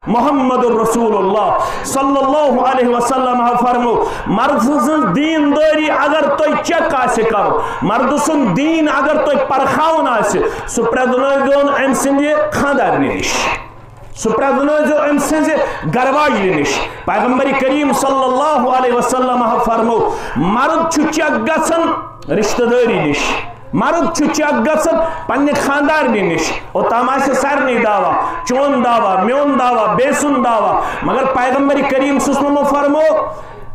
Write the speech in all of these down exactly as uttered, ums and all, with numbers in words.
محمد رسول اللہ صلی اللہ علیہ وسلم فرمو، مرد سٕنٛز دیندٲری اگر تۄہہِ چیک آسہِ کرُن، مرد سُنٛد دین اگر تۄہہِ پرکھاوُن آسہِ، سُہ پرٛزنٲوزیون أمۍ سٕنٛدِ خانٛدارنہِ نِش، سُہ پرٛزنٲوزیو أمۍ سٕنٛزِ گرواجنہِ نِش۔ پیغمبر کریم صلی اللہ علیہ وسلم فرمو، مرد چھُ چیک گژھان رشتہٕ دٲری نِش، مرد چھُ چیک گژھان پننہِ خانٛدارنہِ نِش۔ اوٚتام آسہِ سارنٕے دعویٰ، چون دعویٰ، میون دعویٰ، بیٚیہِ سُنٛد دعویٰ۔ مگر پیغمبر کریم صلی اللہ علیہ وسلم فرمو،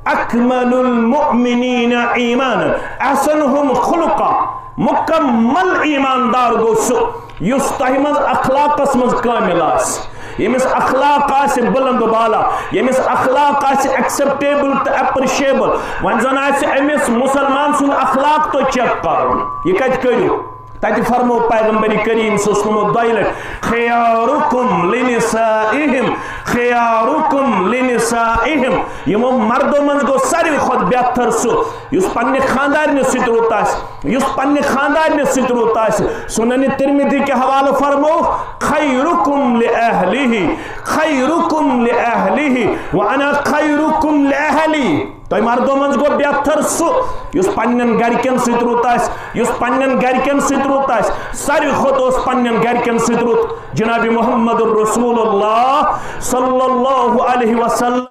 اکمل المؤمنین ایمانا احسنهم خلقا، مکمل ایماندار گوٚو سُہ یُس تۄہہِ منٛز اخلاقس منٛز کٲمل آسہِ، ییٚمِس اخلاق آسہِ بلند و بالا، ییٚمِس اخلاق آسہِ ایکسپٹیبل تہٕ اپریشیبل۔ وۄنۍ زن آسہِ أمِس مسلمان سُنٛد اخلاق تۄہہِ چیک کرُن، یہِ کتہِ کٔرِو؟ تتہِ فرمو پیغمبر کریم صلی اللہ علیہ وسلم دۄیہِ لٹہِ، خیارکم لنسائہم، خیارکم لنسائہم۔ یِمو مردو منٛز گوٚو ساروی کھۄتہٕ بہتر سُہ یُس پننہِ خانٛدارنہِ سۭتۍ رُت آسہِ، یُس پننہِ خانٛدارنہِ سۭتۍ رُت آسہِ۔ سنن ترمذی کہِ حوالہٕ فرمو، خیرکم لأہلہ، خیرکم لأہلہ، وانا خیرکم لأہلی۔ تۄہہِ مردو منٛز گوٚو بہتر سُہ یُس پننٮ۪ن گرِکٮ۪ن سۭتۍ رُت آسہِ، یُس پننٮ۪ن گرِکٮ۪ن سۭتۍ رُت آسہِ۔ ساروی کھۄتہٕ اوس پننٮ۪ن گرِکٮ۪ن سۭتۍ رُت جناب محمد رسول اللہ صلی اللہ علیہ وسلم۔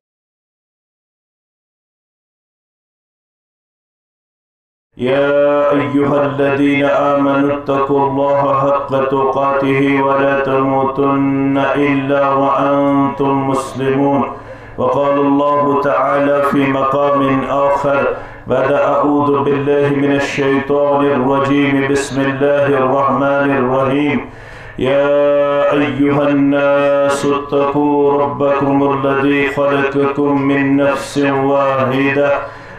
يا أيها الذين آمنوا اتقوا الله حق تقاته ولا تموتن إلا وأنتم مسلمون. وقال الله تعالى في مقام آخر بعد أعوذ بالله من الشيطان الرجيم، بسم الله الرحمن الرحيم. يا أيها الناس اتقوا ربكم الذي خلقكم من نفس واحدة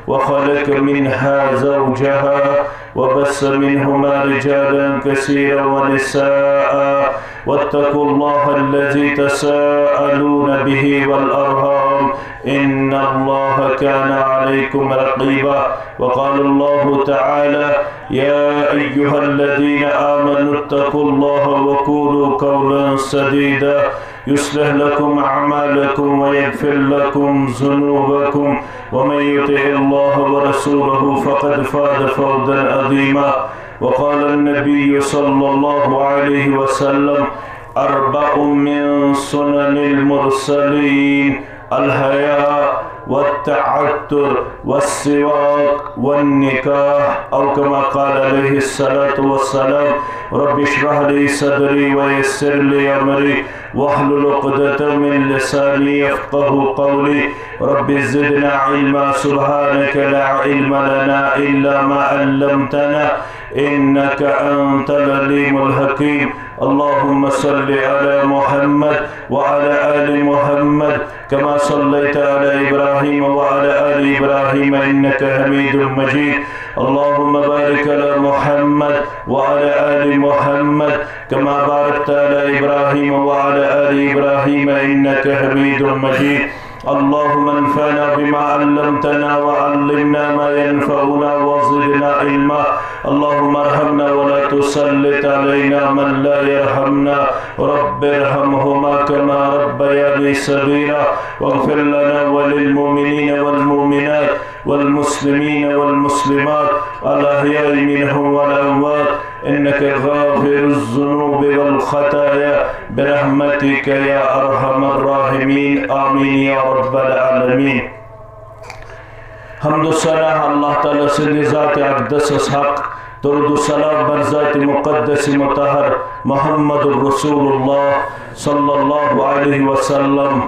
وخلق منها زوجها وبث منهما رجالا كثيرا ونساء واتقوا الله الذي تساءلون به والأرحام إن الله كان عليكم رقيبا. وقال الله تعالى: يا أيها الذين آمنوا اتقوا الله وقولوا قولا سديدا يصلح لكم أعمالكم ويغفر لكم ذنوبكم ومن يطع الله ورسوله فقد فاز فوزا عظيما. وقال النبي صلى الله عليه وسلم: أربع من سنن المرسلين: الحياء والتعطر والسواك والنكاح، أو كما قال عليه الصلاة والسلام. رب اشرح لي صدري ويسر لي أمري واحلل عقدة من لساني يفقه قولي. رب زدنا علما، سبحانك لا علم لنا إلا ما علمتنا إنك أنت العليم الحكيم. اللهم صل على محمد وعلى آل محمد كما صليت على إبراهيم وعلى آل إبراهيم إنك حميد مجيد. اللهم بارك على محمد وعلى آل محمد كما باركت على إبراهيم وعلى آل إبراهيم إنك حميد مجيد. اللهم انفعنا بما علمتنا وعلمنا ما ينفعنا وزدنا علما. اللهم ارحمنا ولا تسلط علينا من لا يرحمنا. رب ارحمهما كما ربياني صغيرا. واغفر لنا وللمؤمنين والمؤمنات والمسلمين والمسلمات الأحياء منهم والأموات إنك غافر الذنوب والخطايا برحمتك يا أرحم الراحمين. آمين يا رب العالمين. حمد و ثنا اللہ تعالیٰ سٕنٛدِ ذات اقدسس حق، درود و سلام بر ذات مقدس مطہر محمد رسول اللہ صلی اللہ علیہ وسلم۔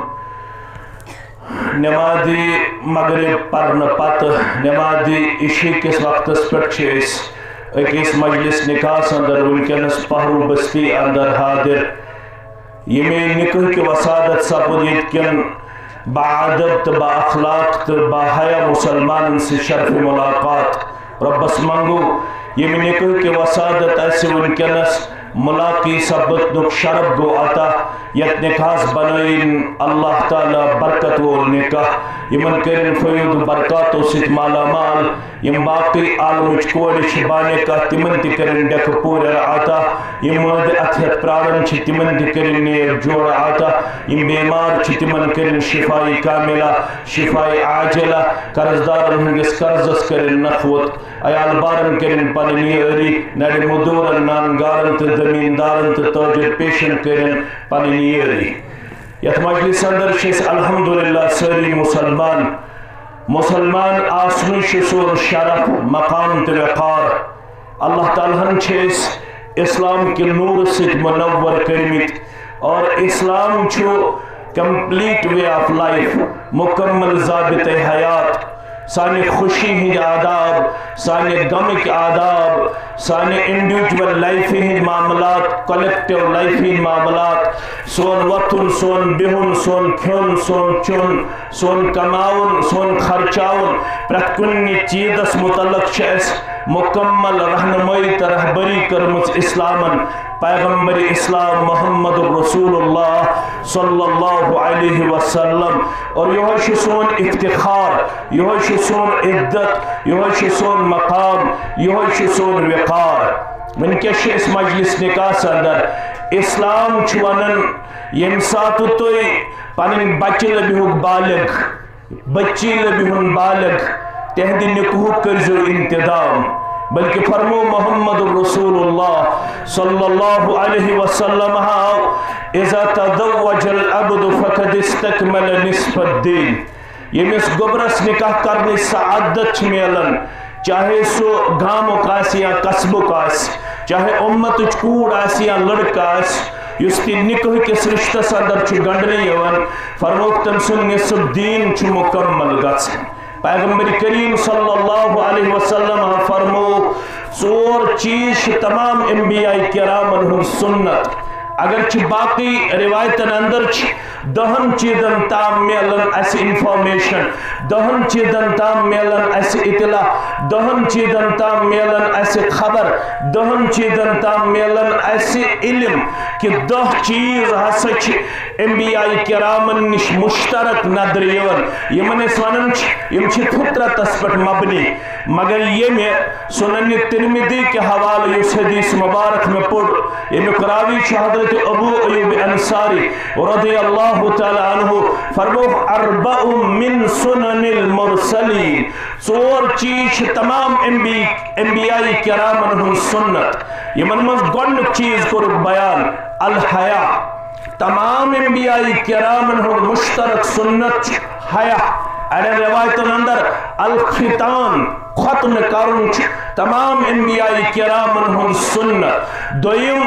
نمازِ مغرب پرنہٕ پتہٕ نمازِ عشاء کِس وقتس پٮ۪ٹھ چھِ أسۍ أکِس مجلس نکاحس اندر، وٕنکیٚنس پہرو بستی اندر حاضر۔ ییٚمہِ نکاح کہِ وسادت سپُد ییٚتہِ کٮ۪ن باادب تہٕ بااخلاق تہٕ باحیا مسلمانن سۭتۍ شرف ملاقات۔ رۄبس منگو، ییٚمہِ نکاح کہِ وسادت اسہِ وٕنکیٚنس ملاقی سپدنُک شرف گوٚو عطا، یتھ نکاحس بنٲیِن اللہ تعالیٰ برکت وول نکاح۔ یِمن کٔرِن فیوض برکاتو سۭتۍ مالا مال۔ یِم باقٕے عالمٕچ کورِ چھِ بانِکاہ، تِمن تہِ کٔرِن ڈٮ۪کہٕ پوٗرٮ۪ر عطا۔ یِم مٲدٕ اَتھٕ ہٮ۪تھ پرٛاران چھِ، تِمن تہِ کٔرِن نیک جوڑٕ عطا۔ یِم بیمار چھِ، تِمن کٔرِن شفایہِ کاملہ، شفایہِ عاجلہ۔ قرض دارن ہٕنٛدِس قرضس کٔرِن نکھوت۔ عیال بارن کٔرِن پنٕنۍ یٲری، نرِ مزدورن، نان گارن تہٕ زمیٖندارن تہٕ تاجر پیشن کٔرِن پنٕنۍ یٲری۔ یتھ مجلس اندر چھِ أسۍ الحمدللہ سٲری مسلمان۔ مسلمان آسنُے چھُ سون شرف، مقام تہٕ وقار۔ اللہ تعالیٰ ہن چھِ أسۍ اسلام کہِ نوٗرٕ سۭتۍ منور کٔرمٕتۍ، اور اسلام چھُ complete way of life، مکمل ضابطۂ حیات۔ سانہِ خوشی ہٕنٛدۍ آداب، سانہِ غمٕکۍ آداب، سانہِ individual لایفہِ ہٕنٛدۍ معاملات، collective لایفہِ ہٕنٛدۍ معاملات، سون وۄتھُن، سون بِہُن، سون کھیوٚن، سون چیوٚن، سون کماوُن، سون خرچاوُن، پرٛٮ۪تھ کُنہِ چیٖزس مُتعلق چھِ اَسہِ مکمل رہنمٲیی تہٕ رہبری کٔرمٕژ اسلامن، پیغمبر اسلام محمد رسول اللہ صلی اللہ علیہ وسلم۔ اور یہوے چھُ سون افتخار، یہوے چھُ سون عزت، یہوے چھُ سون مقام، یہوے چھُ سون وقار۔ وٕنکیٚس چھِ أسۍ مجلس نکاحس اندر۔ اسلام چھُ ونان، ییٚمہِ ساتہٕ تُہۍ پنٕنۍ بچہِ لبہِ ہُک بالغ، بچی لبہِ ہُن بالغ، تہندِ نکاحُک کٔرزیو انتظام۔ بلکہ فرمو محمد رسول اللہ صلی اللہ علیہ وسلم ہاو، اذا تزوج العبد فقد استكمل نصف الدين۔ ییٚمِس گوٚبرس نکاح کرنٕچ سعادت چھِ میلان، چاہے سُہ گامُک آسہِ یا قصبُک آسہِ، چاہے اُمتٕچ کوٗر آسہِ یا لڑکہٕ آسہِ، یُس تہِ نکاح کِس رشتس اندر چھُ گنڈنہٕ یِوان، فرمووُکھ، تٔمۍ سُنٛد نصف دیٖن چھُ مکمل گژھان۔ پیغمبر کریم صلی اللہ علیہ وسلم فرمو، ژور چیز چھِ تمام انبیاء کرامن ہُنٛد سنت۔ اگر چھِ باقی روایتن اندر چھِ دہن چیزن تام میلن اسہِ انفارمیشن، دہن چیزن تام میلن اسہِ اطلاع، دہن چیزن تام میلن اسہِ خبر، دہن چیزن تام میلن اسہِ علم، کہ دہ چیز ہسا چھِ انبیاء کرامن نش مشترک ندر یوان۔ یمن أسۍ ونان چھِ، یم چھِ فطرتس پٮ۪ٹھ مبنی۔ مگر ییٚمہِ سنن ترمذی کہِ حوالہٕ یُس حدیث مبارک مےٚ پوٚر، ییٚمیُک راوی چھُ حضرت ابو ایوب انصاری رضی اللہ تعالیٰ عنہ، فرمووُکھ، اربع من سنن المرسلین، ژور چیز چھِ تمام انبی-، انبیاء کرامن ہُنٛد سنت۔ یمن منٛز گۄڈنیُک چیز کوٚرُکھ بیان، الحیا۔ تمام انبیاء کرامن ہُنٛد مشترک سنت چھُ حیا۔ اڑٮ۪ن روایتن اندر الختان، ختنہٕ کرُن چھُ تمام انبیاء کرامن ہُنٛد سنت۔ دوٚیِم،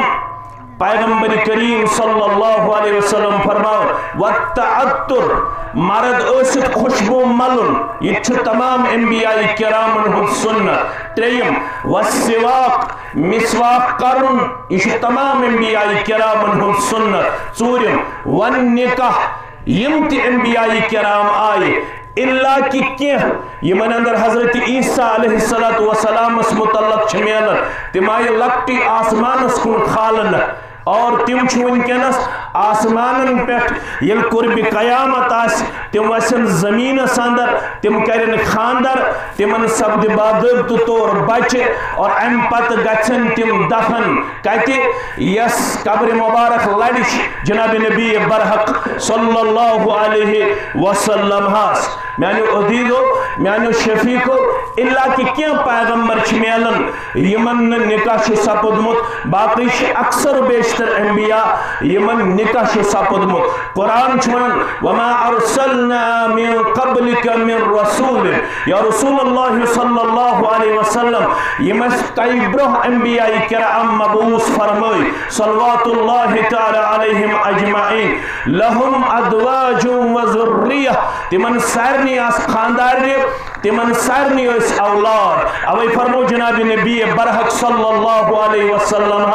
پیغمبر کریم صلی اللہ علیہ وسلم فرماوان، والتعطر، مرد ٲسِتھ خوشبو ملُن، یہِ تہِ چھُ تمام انبیاء کرامن ہُنٛد سنت۔ ترٛیٚیِم، والسواک، مسواک کرُن، یہِ چھُ تمام انبیاء کرامن ہُنٛد سنت۔ ژوٗرِم، والنکاح، یِم تہِ انبیاء کرام آیہِ، الا کہ کینٛہہ یِمن اندر حضرت عیسیٰ علیہ الصلوۃ والسلامس متعلق چھِ میلان، تِم آیہِ لۄکٹی آسمانس کُن کھالنہٕ، اور تِم چھِ وٕنکیٚنس آسمانن پٮ۪ٹھ۔ ییٚلہِ قربِ قیامت آسہِ، تِم وسن زمینس اندر، تِم کرن خاندر، تِمن سپدِ باضٲبطہٕ طور بچہِ، اور امہِ پتہٕ گژھن تِم دفن۔ کتہِ؟ یس قبر مبارک لڑِ چھِ جناب نبی برحق صلی اللہ علیہ وسلم ہس۔ میانیو عزیزو، میانیو شفیقو، الا کہ کینٛہہ پیغمبر چھِ میلان یمن نہٕ نکاح چھُ سپُدمُت، باقی چھِ اکثر و بیشتر انبیاء یمن نکاح چھُ سپُدمُت۔ قرآن چھُ ونان، وما ارسلنا من قبلک من رسول، یا رسول اللہ صلی اللہ علیہ وسلم، یم اسہِ تۄہہِ برونٛہہ انبیاء کرام مبعوث فرمٲے، صلوات اللہ تعالیٰ علیہم اجمعین، لہم ازواج و ذریہ، تمن سارنٕے آسہٕ خاندارنہِ تِمن سارنٕے ٲسۍ اولاد۔ اوے فرمو جناب نبی برحق صلی اللہ علیہ وسلم،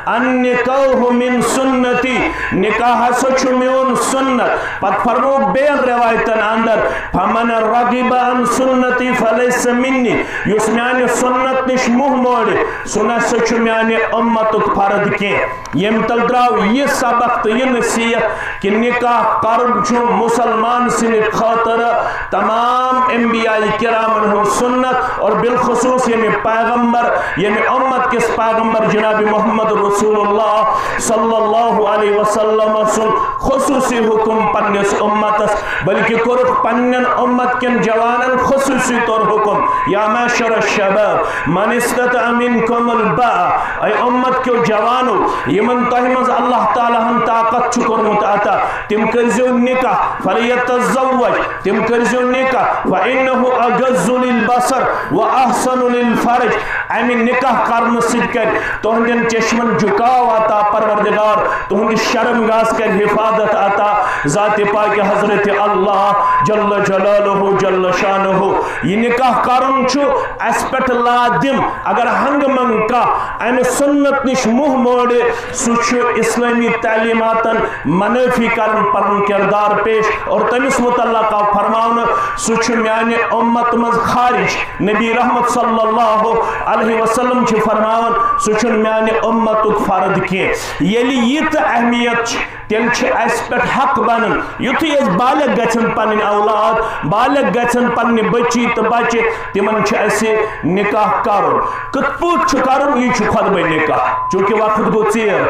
"النکاح من سنتی"، نکاح ہسا چھُ میون سنت۔ پتہٕ فرمو بیٚین روایتن اندر، "فمن رغب عن سنتی فلیس منی"، یُس میانہِ سنت نِش منہ مورِ، سُہ نہ سا چھُ میانہِ امتُک فرد کینٛہہ۔ ییٚمہِ تل درٛاو یہِ سبق تہٕ یہِ نصیحت کہِ نکاح کرُن چھُ مسلمان سٕنٛدِ خٲطرٕ تمام انبیاء کرامن ہُنٛد سنت، اور بالخصوص ییٚمہِ پیغمبر، ییٚمہِ امت کِس پیغمبر جناب محمد رسول اللہ صلی اللہ علیہ وسلم سُنٛد خصوصی حکم پننِس امتس، بلکہ کوٚرُکھ پننٮ۪ن امت کٮ۪ن جوانن خصوصی طور حکم، "یا معشر الشباب من استطاع منکم الباء"، اے امت کیو جوانو، یمن تۄہہِ منٛز اللہ تعالیٰ ہن طاقت چھُ کوٚرمُت عطا، تِم کٔرزیو نکاح، "فلیتزوج"، تِم کٔرزیو نکاح، "فانہ اغض للبصر واحسن للفرج"، امہِ نکاح کرنہٕ سۭتۍ کرِ تُہنٛدٮ۪ن چشمن جھکاو عطا پروردگار، تُہنٛدِس شرم گاہس کرِ حفاظت عطا ذات پاک حضرت اللہ جل جلالہ جل شانہ۔ یہِ نکاح کرُن چھُ اسہِ پٮ۪ٹھ لازم۔ اگر ہنگہٕ منگہٕ کانٛہہ امہِ سنت نِش منہ مورِ، سُہ چھُ اسلٲمی تعلیماتن منٲفی کران پنُن کردار پیش۔ اور تٔمِس متعلق آو فرماونہٕ، سُہ چھُ میانہِ اُمت منٛز خارج۔ نبی رحمت صلی اللہ علیہ وسلم چھِ فرماوان، سُہ چھُنہٕ میانہِ اُمتُک فرد کینٛہہ۔ ییٚلہِ یہِ تہٕ اہمیت چھِ، تیٚلہِ چھِ اَسہِ پٮ۪ٹھ حق بنان، یُتھُے أسۍ بالغ گژھن پنٕنۍ اولاد، بالغ گژھن پننہِ بچی تہٕ بچہِ، تِمن چھُ اَسہِ نکاح کرُن۔ کِتھ پٲٹھۍ چھُ کرُن، یہِ چھُ خطبہ نکاح۔ چونکہ وقت گوٚو ژیر،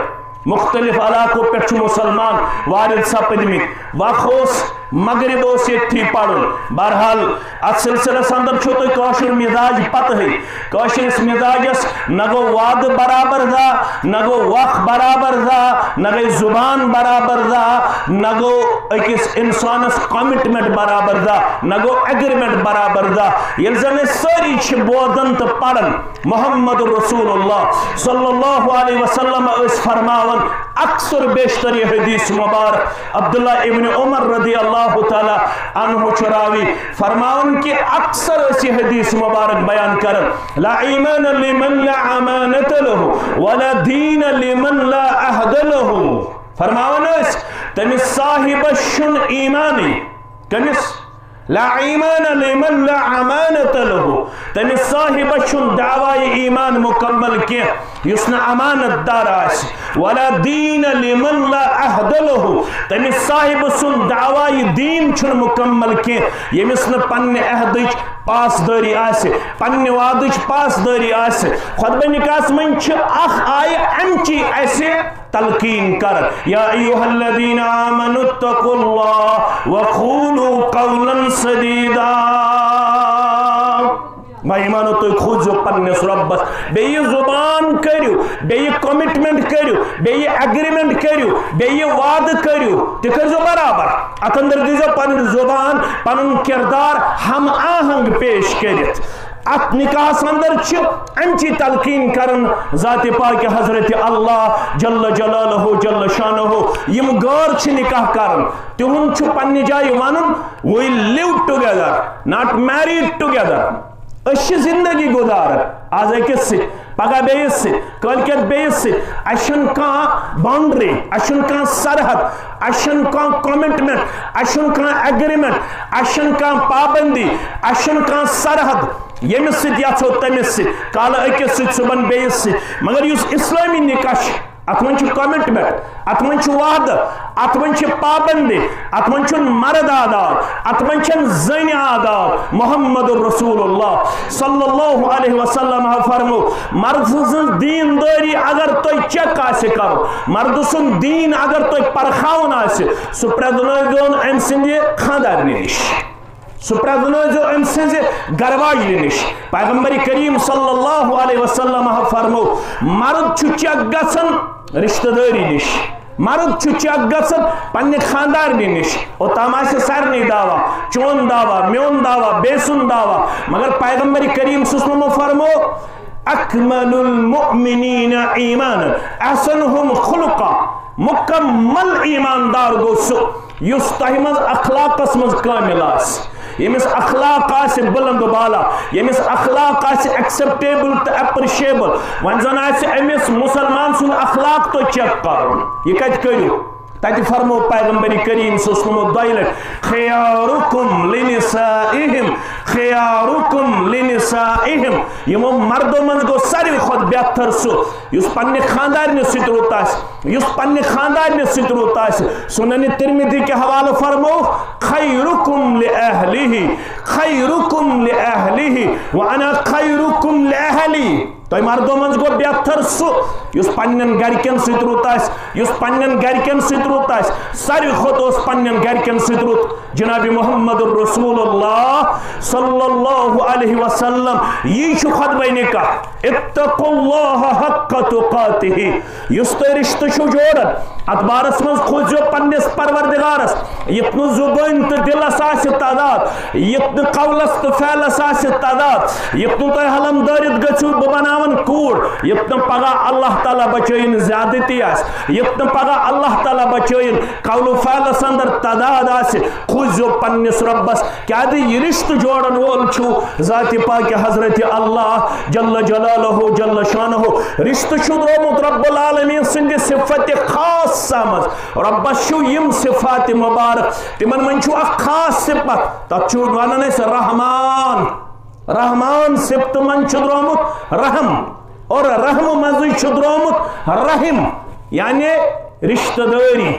مختلف علاقو پٮ۪ٹھ چھُ مسلمان وارد سپدمٕتۍ۔ وقت اوس، مغرب اوس ییٚتھی پرُن۔ بہرحال، اتھ سلسلس اندر چھو تۄہہِ کٲشُر مزاج پتہٕے۔ کٲشرِس مزاجس نہ گوٚو وعدٕ برابر زا، نہ گوٚو وق برابر زا، نہ گٔے زبان برابر زا، نہ گوٚو أکِس انسانس commitment برابر زا، نہ گوٚو agreement برابر زا۔ ییٚلہِ زن أسۍ سٲری چھِ بوزان تہٕ پران، محمد رسول اللہ صلی اللہ علیہ وسلم ٲسۍ فرماوان، اکثر بیشتر یہ حدیث مبارک عبداللہ ابن عمر رضی اللہ تعالی عنہ چھُ راوی فرماوان کہ اکثر ٲسۍ یہ حدیث مبارک بیان کران، "لا ایمان لمن لا امانت له ولا دین لمن لا عہد له"۔ فرماوان ٲسۍ، تٔمِس صاحبس چھُنہٕ ایمانٕے۔ کٔمِس؟ "لا ایمان لمن لا امانت له"، تٔمِس صاحبس چھُنہٕ دعوی ایمان مکمل کینٛہہ یُس نہٕ امانت دار آسہِ، "ولا دین لمن لا عہد له"، تٔمِس صاحبہٕ سُنٛد دعوی دین چھُنہٕ مکمل کینٛہہ ییٚمِس نہٕ پننہِ عہدٕچ پاسدٲری آسہِ، پننہِ وعدٕچ پاسدٲری آسہِ۔ خطبہ نکاحس منٛز چھِ اکھ آیہِ امچی اسہِ تلقین کران، "یا ایھا الذین آمنوا اتقوا اللہ وقولوا قولا سدیدا"۔ بھائی ایمانو، تُہۍ کھوٗژِو پننِس رۄبس، بیٚیہِ زُبان کٔرِو، بیٚیہِ commitment کٔرِو، بیٚیہِ agreement کٔرِو، بیٚیہِ وعدٕ کٔرِو، تہِ کٔرزیو برابر۔ اتھ اندر دیٖزیو پنٕنۍ زُبان، پنُن کردار ہم آہنگ پیش کٔرِتھ۔ اتھ نکاحس اندر چھِ امچی تلقین کران ذات پاک حضرت اللہ جل جلالہ جل شانہ۔ یِم غٲر چھِ نکاح کران، تِہُنٛد چھُ پننہِ جایہِ ونُن، "We live together, not married together"۔ أسۍ چھِ زندگی گُزاران، آز أکِس سۭتۍ، پگاہ بیٚیِس سۭتۍ، کٲلۍکٮ۪تھ بیٚیِس سۭتۍ۔ اَسہِ چھَنہٕ کانٛہہ boundary، اَسہِ چھُنہٕ کانٛہہ سرحد، اَسہِ چھَنہٕ کانٛہہ commitment، اَسہِ چھُنہٕ کانٛہہ agreement، اَسہِ چھَنہٕ کانٛہہ پابندی، اَسہِ چھُنہٕ کانٛہہ سرحد، ییٚمِس سۭتۍ یَژھو تٔمِس سۭتۍ، کالہٕ أکِس سۭتۍ، صُبحن بیٚیِس سۭتۍ۔ مگر یُس اِسلٲمی نِکاح چھُ، اَتھ منٛز چھُ commitment، اَتھ منٛز چھُ وعدٕ، اَتھ منٛز چھِ پابندی، اَتھ منٛز چھُنہٕ مرد آزاد، اَتھ منٛز چھَنہٕ زٔنۍ آزاد۔ محمد رسول اللہ صلی اللہ علیہ وسلم فرمو، مرد سٕنٛز دیندٲری اگر تۄہہِ check آسہِ کرُن، مرد سُنٛد دیٖن اگر تۄہہِ پرکھاوُن آسہِ، سُہ پرٛزنٲوزیون أمۍ سٕنٛدِ خانٛدارنہِ نِش۔ سُہ پرٛزنٲوزیو أمۍ سٕنٛزِ گرواجلہِ نِش۔ پیغمبر کریم صلی اللہ علیہ وسلم فرمو، مرد چھُ check گژھان رشتہٕ دٲری نِش، مرد چھُ check گژھان پننہِ خاندارنہِ نِش۔ اوٚتام آسہِ سارنٕے دعویٰ، چون دعویٰ، میون دعویٰ، بیٚیہِ سُنٛد دعویٰ، مگر پیغمبر کریم صلی اللہ علیہ وسلم فرمو، "اکمل المؤمنین ایمانا احسنہم خلقا"، مکمل ایماندار گوٚو سُہ یُس تۄہہِ منٛز اخلاقس منٛز کٲمل آسہِ، ییٚمِس اخلاق آسہِ بلند و بالا، ییٚمِس اخلاق آسہِ acceptable تہٕ appreciable، وۄنۍ زن آسہِ أمِس مسلمان سُنٛد اخلاق تۄہہِ check کرُن۔ یہِ کتہِ کٔرِو؟ تتہِ فرمو پیغمبر کریم صلی اللہ علیہ وسلم دۄیہِ لٹہِ، "خیارکم لنسائہم، خیارکم لنسائہم"۔ یِمو مردو منٛز گوٚو ساروی کھۄتہٕ بہتر سُہ یُس پننہِ خاندارنہِ سۭتۍ رُت آسہِ، یُس پننہِ خاندارنہِ سۭتۍ رُت آسہِ۔ سنن ترمذی کہِ حوالہٕ فرمووُکھ، "خیرکم لأہلہ، خیرکم لأہلہ، وانا خیرکم لأہلی"۔ تۄہہِ مردو منٛز گوٚو بہتر سُہ یُس پننٮ۪ن گرِکٮ۪ن سۭتۍ رُت آسہِ، یُس پننٮ۪ن گرِکٮ۪ن سۭتۍ رُت آسہِ۔ ساروی کھۄتہٕ اوس پننٮ۪ن گرِکٮ۪ن سۭتۍ رُت جناب محمد رسول اللہ صلی اللہ علیہ وسلم۔ یی چھُ خطبہ نکاح، "اتقوا اللہ حق تقاتہ"۔ یُس تُہۍ رشتہٕ چھِو جوڑان، اتھ بارس منٛز کھوٗژِو پننِس پروردگارس، یُتھ نہٕ زُبٲنۍ تہٕ دِلس آسہِ تضاد، یُتھ نہٕ قولس تہٕ فعلس آسہِ تضاد، یُتھ نہٕ تُہۍ حلم دٲرِتھ گٔژھِو بہٕ بناون کوٗر، یُتھ نہٕ پگاہ اللہ تعالیٰ بچٲیِن زیادتی آسہِ، یُتھ نہٕ پگاہ اللہ تعالیٰ بچٲیِن قول و فعلس اندر تضاد آسہِ۔ کھوٗژِو پننِس رۄبس، کیازِ یہِ رشتہٕ جوڑن وول چھُ ذاتِ پاکِ حضرت اللہ جل جلالہ جل شانہ۔ رشتہٕ چھُ درٛامُت رب العالمین سٕنٛدِ صفت خاصہ منٛز۔ رۄبس چھُ یِم صفات مبارک، تِمن منٛز چھُ اکھ خاص صفت، تتھ چھُ ونان أسۍ رحمان۔ رحمان صفتہٕ منٛز چھُ درٛامُت رحم، اور رحمہٕ منٛزٕے چھُ درٛامُت رحم، یعنی رشتہٕ دٲری۔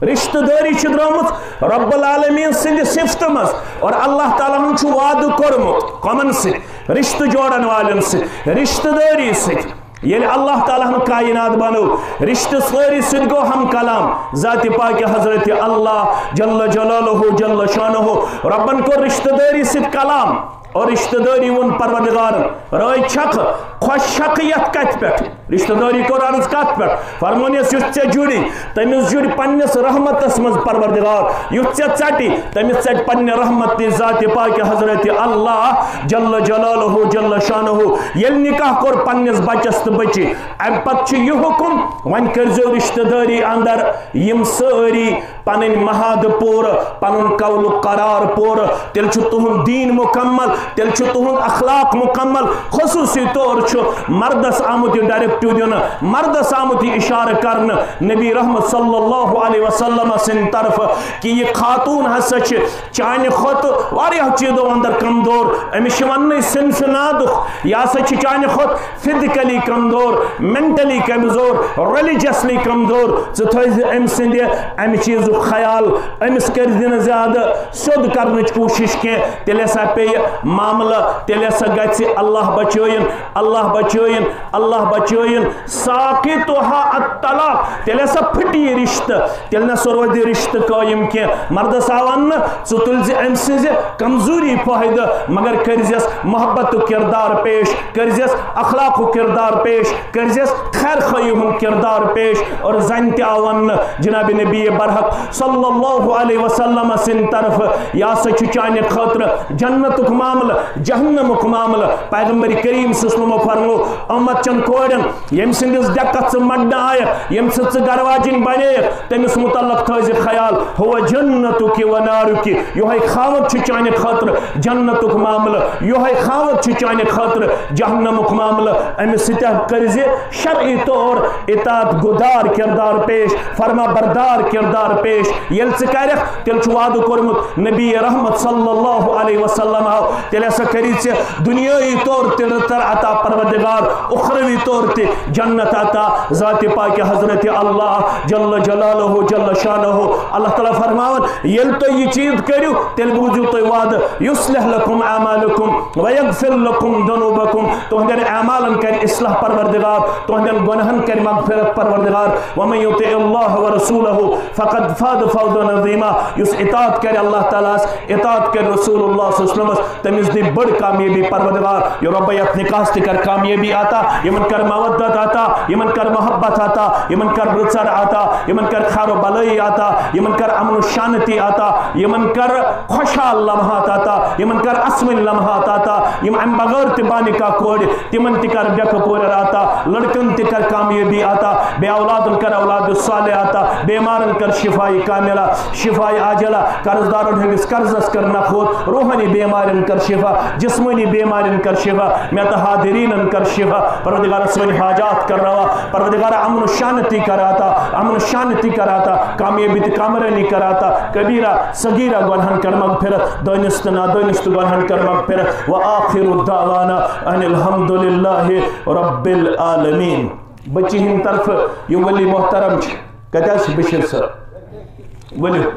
رشتہٕ دٲری چھِ درٛامٕژ رب العالمین سٕنٛدِ صفتہٕ منٛز، اور اللہ تعالیٰ ہن چھُ وعدٕ کوٚرمُت کمن سۭتۍ؟ رشتہٕ جوڑن والٮ۪ن سۭتۍ، رشتہٕ دٲری سۭتۍ۔ ییٚلہِ اللہ تعالیٰ ہن کائنات بنٲو، رشتہٕ سٲری سۭتۍ گوٚو ہم کلام ذاتِ پاکِ حضرت اللہ جل جلالہ جل شانہ۔ ربن کوٚر رشتہٕ دٲری سۭتۍ کلام، اور رشتہٕ دٲری ووٚن پروردگارن، رٲے چھکھ، خۄش چھکھ یتھ کتھِ پٮ۪ٹھ؟ رشتہٕ دٲری کوٚر عرض کتھ پٮ۪ٹھ؟ فرمونس، یُس ژےٚ جُڑی، تٔمِس جُڑِ پننِس رحمتس منٛز پروردگار، یُس ژےٚ ژٹی، تٔمِس ژٹہِ پننہِ رحمت تہِ ذاتِ پاکِ حضرت اللہ جل جلالہ جل شانہ۔ ییٚلہِ نکاح کوٚر پننِس بچس تہٕ بچی، امہِ پتہٕ چھُ یہِ حکم، وۄنۍ کٔرزیو رشتہٕ دٲری اندر یِم سٲری پنٕنۍ محادٕ پوٗرٕ، پنُن قول و قرار پوٗرٕ، تیٚلہِ چھُ تُہُنٛد دیٖن مُکمل، تیٚلہِ چھُ تُہُنٛد اخلاق مُکمل۔ خصوٗصی طور چھُ مردس آمُت یہِ directive دِنہٕ، مردس آمُت یہِ اِشارٕ کرنہٕ نبی رحمت صلی اللہ علیہ وسلم سٕنٛدِ طرفہٕ کہِ یہِ خاتوٗن ہسا چھِ چانہِ کھۄتہٕ واریاہو چیٖزو اندر کمزور۔ أمِس چھِ وننٕے صنفِ نادُک، یہِ ہسا چھِ چانہِ کھۄتہٕ physically کمزور، mentally کمزور، religiously کمزور۔ ژٕ تھٲیزِ أمۍ سٕنٛدِ اَمہِ چیٖزُک خیال، أمِس کٔرزِ نہٕ زیادٕ سیوٚد کرنٕچ کوٗشِش کینٛہہ۔ تیٚلہِ ہسا پیٚیہِ معاملہٕ، تیٚلہِ ہسا گژھِ اللہ بچٲیِن، اللہ بچٲیِن، اللہ بچٲیِن۔ ساقطها الطلاق، تیٚلہِ ہسا پھٕٹہِ یہِ رشتہٕ، تیٚلہِ نہ سا روزِ رشتہٕ قٲیِم کینٛہہ۔ مردس آو وننہٕ، ژٕ تُلزِ أمۍ سٕنٛزِ کمزوری فٲیدٕ، مگر کٔرزٮ۪س محبتُک کردار پیش، کٔرزٮ۪س اخلاقُک کردار پیش، کٔرزٮ۪س خیر خواہی ہُنٛد کردار پیش۔ اور زنہِ تہِ آو وننہٕ جناب نبی برحق صلی اللہ علیہ وسلم سٕنٛدِ طرفہٕ، یہِ ہسا چھُ چانہِ خٲطرٕ جنتُک معاملہٕ، جہنمُک معاملہٕ۔ پیغمبر کریم صلی اللہ علیہ وسلم فرمو، امت چن کورٮ۪ن، ییٚمہِ سٕنٛدِس ڈٮ۪کس ژٕ مڈنہٕ آیکھ، ییٚمہِ سۭتۍ ژٕ گرٕ واجِنۍ بنییکھ، تٔمِس متعلق تھٲوزِ خیال، ہو جنتُک و نارُک، یِہوٚے خاوند چھُ چانہِ خٲطرٕ جنتُک معاملہٕ، یِہوٚے خاوند چھُ چانہِ خٲطرٕ جہنمُک معاملہٕ۔ أمِس سۭتۍ کٔرزِ شرعی طور اطاعت گُزار کردار پیش، فرما بردار کردار پیش۔ ییٚلہِ ژٕ کرکھ، تیٚلہِ چھُ وعدٕ کوٚرمُت نبی رحمت صلی اللہ علیہ وسلم، تیٚلہِ ہسا کری ژےٚ دنیٲیی طور تہِ رٕژر عطا پروردگار، اخروی طور تہِ جنت عطا ذاتِ پاکِ حضرت اللہ جل جلالہ جل شانہ۔ اللہ تعالیٰ فرماوان، ییٚلہِ تُہۍ یہِ چیٖز کٔرِو، تیٚلہِ بوٗزِو تُہۍ وعدٕ، یصلح لکم اعمالکم ویغفر لکم ذنوبکم، تُہنٛدٮ۪ن اعمالن کرِ اصلاح پروردگار، تُہنٛدٮ۪ن گۄناہن کرِ مغفرت پروردگار۔ ومن یطع اللہ ورسولہ فقد فاز فوزا عظیما، یُس اطاعت کرِ اللہ تعالیٰ ہس، اطاعت کرِ رسول اللہ صلی اللہ علیہ وسلمس، تٔمِس دِ بٔڑ کامیٲبی پروردگار۔ یہِ رۄبہ یتھ نکاحس تہِ کر کامیٲبی عطا، یِمن کر مودت عطا، یِمن کر محبت عطا، یِمن کر رٕژر عطا، یِمن کر خیر و بلٲیی عطا، یِمن کر امن و شانتی عطا، یِمن کر خۄشحال لمحات عطا، یِمن کر اسوٕنۍ لمحات عطا، یِم امہِ بغٲر تہِ بانکاہ کورِ، تِمن تہِ کر ڈٮ۪کہٕ پورٮ۪ر عطا، لڑکن تہِ کر کامیٲبی عطا، بے اولادن کر اولاد صالح عطا، بیمارن کر شفا کاملہ، شفاء عاجلہ، قرض دارن ہندس قرضس کر نکھوت، روحانی بیمارن کر شفا، جسمانی بیمارن کر شفا، مےٚ تہٕ حاضریٖنن کر شفا۔ پروردگارا، سٲنۍ حاجات کر روا۔ پروردگارا، امن و شانتی کر عطا، امن و شانتی کر عطا، کامیابی تہٕ کامرٲنی کر عطا، کبیرہ صغیرہ گۄنہن کر مغفرت، دٲنِس تہٕ نادٲنِس تہٕ گۄنہن کر مغفرت۔ وآخر دعوانا ان الحمد للہ رب العالمین۔ بچی ہند طرف یہِ ولی محترم چھِ۔ کتہِ حظ چھِ بشیر صٲب؟ ؤلِو۔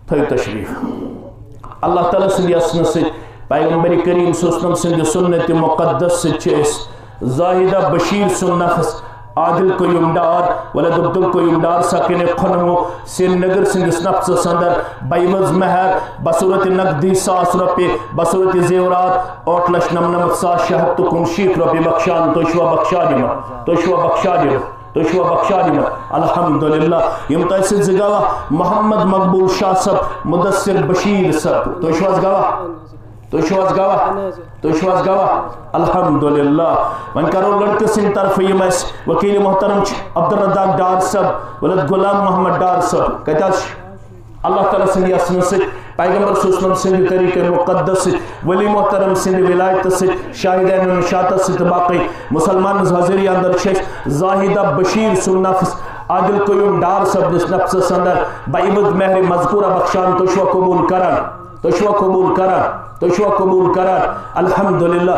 تھٲیِو تشریٖف۔ اللہ تعالیٰ سٕنٛدِ یژھنہٕ سۭتۍ، پیغمبر کریم صلی اللہ علیہ وسلم سٕنٛدِ سنت مقدس سۭتۍ چھِ أسۍ زاہدہ بشیر سُنٛد نفس عادل قیوم ڈار، ولد عبدالقیوم ڈار ساکن خنمو سرینگر سٕنٛدِس نفسس اندر بعوض مہر بصورت نقدی ساس رۄپیہِ، بصورت زیورات ٲٹھ لچھ نمنمتھ ساس شےٚ ہتھ تہٕ کُنشیٖتھ رۄپیہِ بخشان۔ تُہۍ چھِوا بخشان یِمن؟ تُہۍ چھِوا بخشان یِمن؟ تُہۍ چھِوا بخشان یِمن؟ الحمدللہ۔ یِم تۄہہِ سۭتۍ زٕ گواہ، محمد مقبول شاہ صٲب، مدثر بشیر صٲب۔ تُہۍ چھِو حظ گواہ؟ تُہۍ چھِو حظ گواہ؟ تُہۍ چھِو حظ گواہ؟ الحمدللہ۔ وۄنۍ کرو لڑکہٕ سٕنٛدِ طرفہٕ یِم اَسہِ وکیل محترم چھِ، عبدالرزاق ڈار صٲب، ولد غلام محمد ڈار صٲب۔ کتہِ حظ چھِ؟ اللہ تعالیٰ سٕنٛدِ یژھنہٕ سۭتۍ، پیغمبر صلی اللہ علیہ وسلم سٕنٛدِ طریٖقہ مقدس سۭتۍ، ولی محترم سٕنٛدِ ولایتہٕ سۭتۍ، شاہدین نشاتس سۭتۍ تہٕ باقٕے مسلمانس حاضری اندر چھِ أسۍ زاہدہ بشیر سُنٛد نفس عادل قیوم ڈار صٲبنِس نفسس اندر بعوض مہر مذکورہ بخشان۔ تُہۍ چھِوا قبول کران؟ تُہۍ چھِوا قبول کران؟ تُہۍ چھِوا قبول کران؟ الحمدللہ۔